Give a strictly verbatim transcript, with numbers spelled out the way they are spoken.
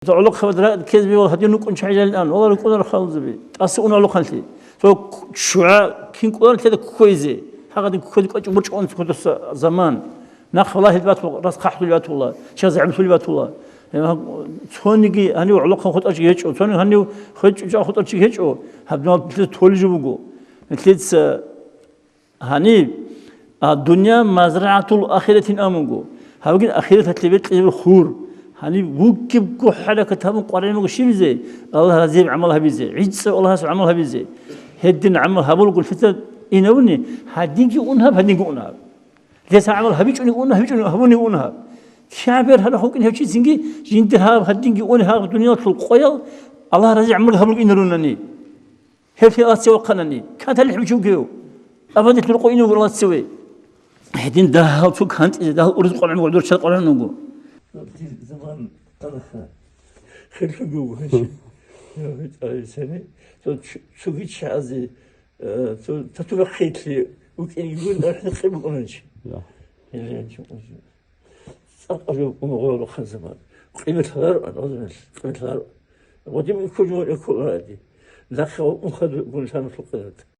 ГӀолохъабазда ракӀ ккезе бегьула, гьадин рукӀун чагӀи жалилан, вала рукӀунар халузе би. ТӀаса уна гӀолохъанлъи. Цо к-, ччугӀа кин кӀоларелъида кукквейзе. Гьагъадин кукквезе кӀвачӀун борчӀун цо кодоса заман. Нахъ валагьил батула, рас хъахӀлъули батула, чияс гӀемлъули батула. Э, цониги гьанив гӀолохъан хутӀарчи гьечӀо, цониги гьанив хвечӀо, хотӀарчи гьечӀо. Гьаб нал толеб жо буго. Нилъеца Гьаниб, а, дунъя мазрагӀатул ахиратин амуго, гьабгин ахираталъе бекьизаб хур. Гьаниб вуккибго хӀаракат гьабун къваригӀун буго щибизе? Аллагь разияб гӀамал гьабизе, гӀицӀав Аллагьас гӀамал гьабизе. Гьедин гӀамал гьабулгун лъица инавуни, гьадинги ун гьаб, гьадинги ун гьаб. Леса гӀамал гьабичӀуни ун, гьабичӀуни гьабуни ун гьаб. КигӀабер гьарахъ вукӀин гьев чицинги, жинда гьаб, гьадинги ун гьаб, дуниялалъул къоял Аллагь разияб гӀамал гьабулги инарунани. Гьеб лъилаласе вахъанани, канталихӀ бичугев, абадилъ рукъо инев вугев лацеве. Гьедин дагьал цо кантӀизе, дагьал ураз къваргӀун вуго, дор чал къваргӀун вуго. Заман алха. Херлъуги вуго гьанчи. Цо цу-, цуги чазе, э, цо татурахъетлъи вукӀин йигун ахӀи къиб букӀуначи. Я. Гьеле гьанчи. ЦӀакъ гьаб умагъулал рахъанзабан. Къимат гьараран, гьазмел, къимат гьараран. Вадим ккун жо яккуларади. Нахъа унхадур гунлъанус лукъарат.